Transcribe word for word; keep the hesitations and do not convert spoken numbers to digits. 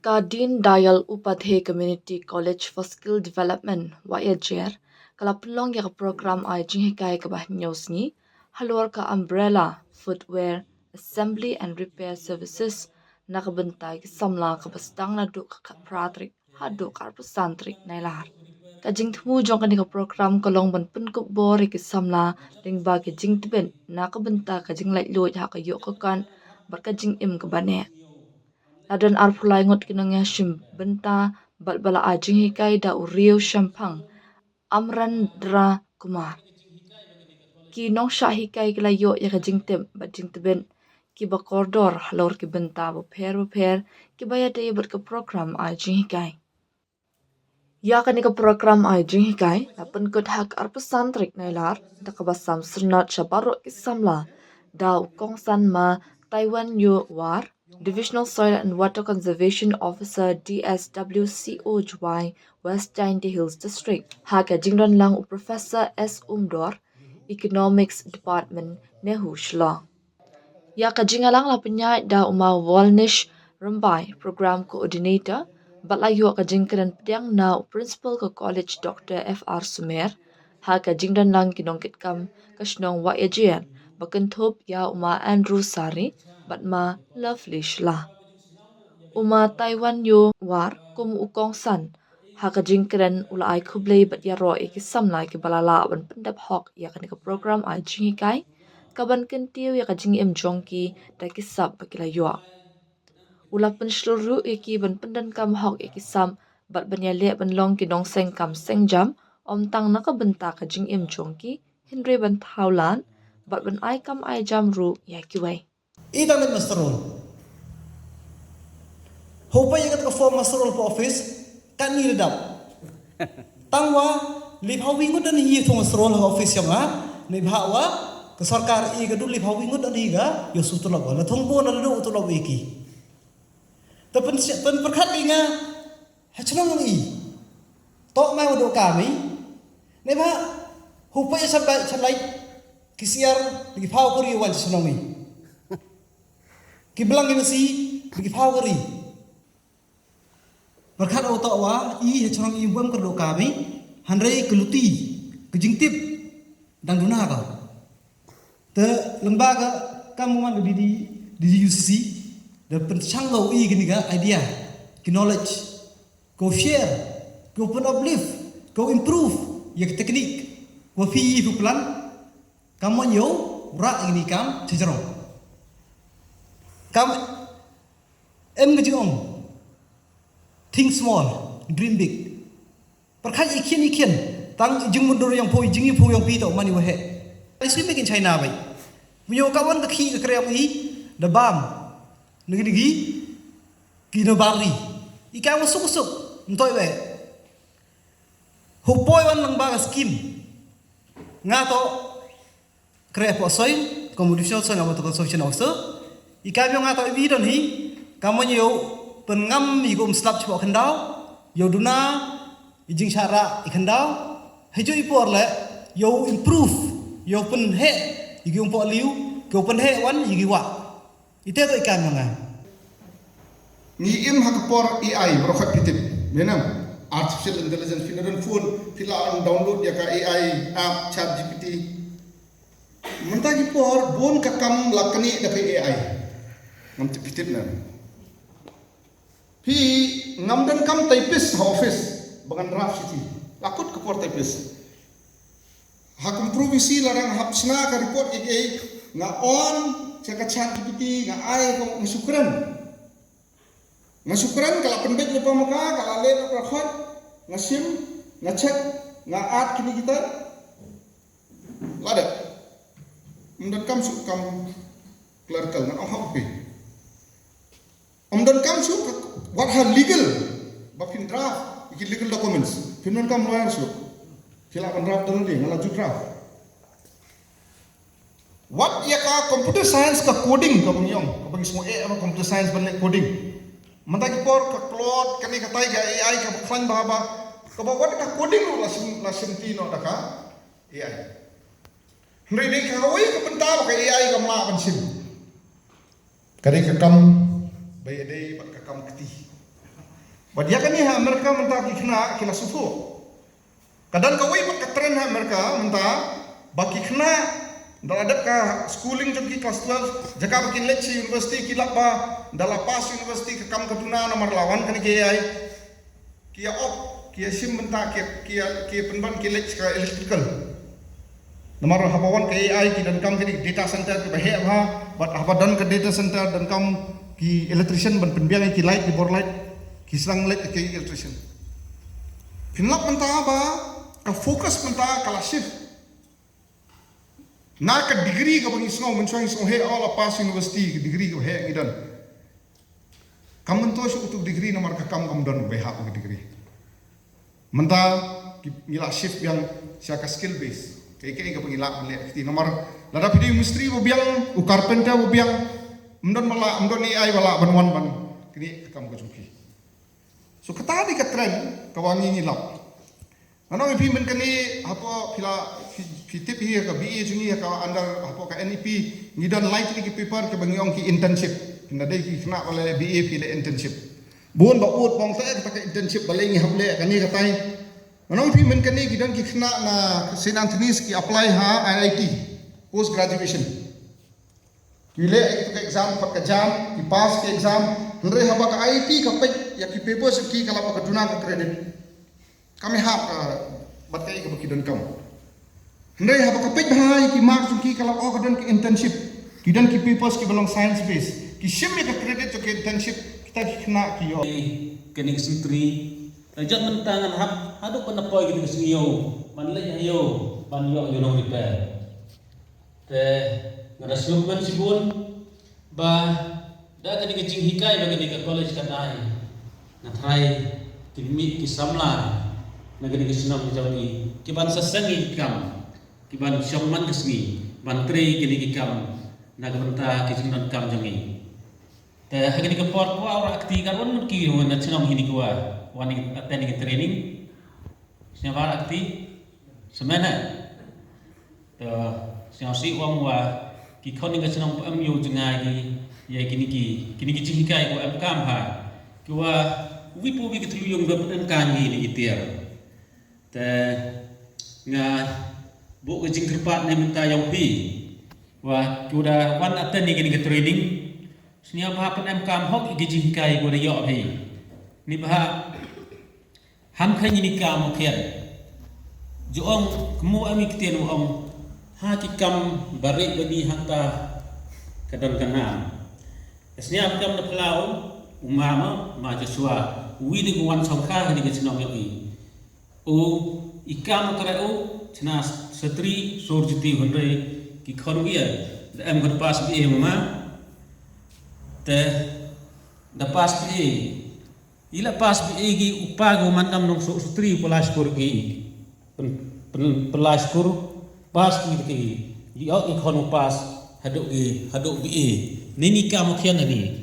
Ka Deen Dayal Upadhyay Community College for Skill Development, Wahiajer, ka la pynlong ïa ka program ai jinghikai kaba hynñiew sngi halor ka umbrella Footwear Assembly and Repair Services na ka bynta ki samla, kaba sdang naduh ka khatphra tarik haduh ka arphew san tarik Nailar. Ka jingthmu jong kane ka program ka long ban pynkup bor ïa ki samla lyngba ki jingtbit na ka bynta ka jinglaitluid ha ka ïoh ka kot bad ka jingim kaba neh. La don arphew lai ngut ki nongïashim bynta bad ba la ai jinghikai da u Riew Shemphang Amrendra Kumar. Ki nongshah hikai ki la ïoh ïa ka jingtip bad jingtbit kiba kordor halor ki bynta bapher bapher kiba ïadei bad ka program ai jinghikai. Ïa kane ka program ai jinghikai la pynkut ha ka arphew san tarik Nailar da kaba sam syrnod sha baroh ki samla da u Kongsan Ma Taiwan Yu War, Divisional Soil and Water Conservation Officer, D S W C O, Jowai, West Jaintia Hills District, ha ka jingdon lang u Professor S Umdor, Economics Department, NEHU, Shillong. Ïa ka jingïalang la pynïaid da u Ma Walnish Rymbai, Program Coordinator, bad la ïoh ka jingkren pdiang na u Principal ka College, Doctor F R Sumer, ha ka jingdon lang ki nongkitkam ka shnong Wahiajer, ba kynthup ïa u Ma Andrew Sari bad Ma Lovely Shylla. U Ma Taiwan Yu War kum u kongsan ha ka jingkren u la ai khublei bad ïaroh ïa ki samla kiba la lah ban pyndep hok ïa kane ka program ai jinghikai, kaban kyntiew ïa ka jingim jong ki da ki sap ba ki la ïoh. U la pynshlur ruh ïa ki ban pyndonkam hok ïa ki sap bad ban ïaleh ban long ki nongseng kam seng jam, ym tang na ka bynta ka jingim jong ki, hynrei ban thaw lad bad ban ai kam ai jam ruh ïa kiwei. I dang leit muster roll. Hooid, ïa kata ka form muster roll pa office, katni la dap. Tang wa, liphaw wi ngut don hi thung muster roll ha office jong nga, neibhah wa ka sorkar i ka du liphaw wi ngut don hi ka ïoh shu tulop wa. La thung bun la du tulop wi ki. Te pyn, pynpyrkhat ïa nga, ha chnong i. Toh mai wa doh kam i. Neibhah, hooid, ïa sha bai sha lai ki siar, ki phaw kari wan chnong i. Ki blang ki masi, ki phaw kari. Pyrkhat u toh wa i ha chnong i, bym kyrduh kam i, hynrei ka luti, ka jingtip dang duna ka. Te lyngba ka kam u man ka D D, D D U C C, da pynshang ka u i kini ka idea, ki knowledge, ko share, ko pyn uplift, ko improve ïa ka technique, ko phi i phi plan, kam mon ïoh rah ïa kini kam chajrong. Kam em ka jingong, think small, dream big. Pyrkhat i khian i khian, tang i jingmyndur ïong phi, i jingïong phi, ïong phi toh man i waheh. Ai sui me kin China bai. Mu ïoh ka wan ka khi ka krem i da bam. Ngi ngi ki no bari. I ka wa suk suk, ntoi weh. Hooid, poi wan lang ba ka scheme. Nga toh kre po soi, competition soi nga ba toh construction officer. I ka ïong nga toh i don hi, ka mon ïoh pynngam i kum slap chwa khyndaw, ïoh duna i jingshara i khyndaw. Haju i por le ïoh improve, ïoh pynheh i kum po liu, ïoh pynheh wan i ki wa. Ite toh i kam nga. Ngi im ha ka por A I, baroh khat phi tip. Menam, artificial intelligence, phi na don phone, phi la download ïa ka A I app, Chat G P T. Mynta ki por bun ka kam la kani da ka A I. Ngam tip phi tip na. Phi ngam don kam typist ha office, ba ngan draft shithi. La kut ka por typist. Ha kum privacy la dang hap shna ka report ïa ki, nga on sha ka Chat G P T, nga ai ka, nga shu kren. Nga shu kren, ka la pynbeit lypa ma ka, ka la leh lypa khot, nga shim, nga check, nga add kini kita. La dep. Ym don kam shu kam clerical, nga ong hap phi. Ym don kam shu, wat ha legal, ba phin draft ïa ki legal documents. Phin don kam lawyer shu. Phi lah ban draft da lade, nga la ju draft. Wat ïa ka computer science ka coding, ka bang ïong, ka bang sngewbha eh, computer science ban leh coding. Mynta ki por ka Claude, kane katai ka A I kaba khlaiñ bha bha, kaba wat ka coding ruh la shim, la shim ti noh da ka A I. Hynrei dei kawei ka bynta ba ka A I kam lah ban shim. Ka dei ka kam ba ïadei bad ka kam kti. Bad ïa kane ha America mynta ki khynnah ki la sngewthuh. Ka don kawei pat ka trend ha America mynta ba ki khynnah da la dep ka schooling jong ki class twelve, jaka ba kin leit sha university ki lap ba da la pass university ka kam ka duna namar la wan kane ka A I. Ki ïa opt, ki ïa shim bynta ki, ki ïa, ki ïa pynban ki leit ka electrical. Namar haba wan ka A I ki donkam kine data center kiba heh bha, bad haba don ka data center donkam ki electrician ban pynbiang ïa ki light, ki bor light, ki sdang leit ki electrician. Phin lap mynta ba ka focus mynta ka la shift na ka degree kaba ngi sngew, mynshuwa ngi sngew heh, oh, la pass university, ka degree kaba heh ngi don. Kam myntoi shuh utu u degree namar ka kam kam don ba hap ka degree. Mynta ki, ngi la shift biang sha ka skill base. Kaei kaei kaba ngi lah ban leh kti namar lada phi dei u mistri ba biang, u carpenter ba biang, ym don ba lah, ym don A I ba lah ban wan ban knieh ka kam ka jong phi. So kata dei ka trend kaba ngi ngi lap. Nga ong ïa phi mynta kane hapoh phi la phi, phi tip hi ka B A jong ngi ha ka under hapoh ka N E P ngi don lai tylli ki paper kaba ngi ong ki internship. Phin da dei ki khynnah ba leh B A phi leh internship. Bun ba ud ba ong te kata ka internship balei ngi hap leh kane katai. Nga ong ïa phi mynta kane ki don ki khynnah na Saint Anthony's ki apply ha I I T post graduation. Ki leh ïa ka exam pat ka jam, ki pass ki exam. Hynrei haba ka I I T ka peit ïa ki papers ki ka lap ka duna ka credit. Kam hap ka bad kaei kaba ki donkam. Hynrei haba ka peit bha ïa ki marks ki ka lap, oh, ka don ki internship, ki don ki papers kiba long science base, ki shim ïa ka credit jong ki internship, kita ki khynnah ki ïoh. Kane ka century, la jot mynta ngan hap haduh ban da poi kane ka sngi ïew ban leit ha ïew ban ïoh ïa u nong repair. Te nga da sngewkmen shibun ba da kane ka jinghikai ba kane ka college ka dei, nga tharai kin mih ki samla na kane ka shnong ka jong ngi ki ban sa seng ïa ki kam, ki ban shong man ka sngi ban trei kine ki kam na ka bynta ki jingdonkam jong ngi. Te ha kane ka por kwah u Rakti ka wan mut ki wan na shnong hini kwah wan attend ïa ka training. Sngewbha Rakti. Semen eh. Te sngewsih wan wa ki khon ïa ka shnong em ïoh jngai ki ïa kine ki, kine ki jinghikai ko em kam ha. Ki wa wi pu wi ki thlu ïong da em kam ki ni ki tiar. Te nga buh ka jingkyrpad ne mynta ïa u phi wa ki da wan attend ïa kine ki training. Sngewbha pyn em kam hok ïa ki jinghikai ko da ïoh phi. Ni bha. Ham kha ni kam khian. Ju ong kmu ami ktien u ong ha ki kam bari bani hangta ka don ka nam. Sngewbha kam da plau u mama ma Joshua wi ni ku wan song kha ni ka chnong ïa i. U i kam kre u chna satri sur jiti hynrei ki khon wi da em ka pass B A ma. Te da pass B A. I la pass B A ki u pa ko man kam nong so sutri pala skur ki. Pen, pen, pala skur pass ki ki. I ok ki khon pass haduk ki haduk B A. Ni ni kam khian ni.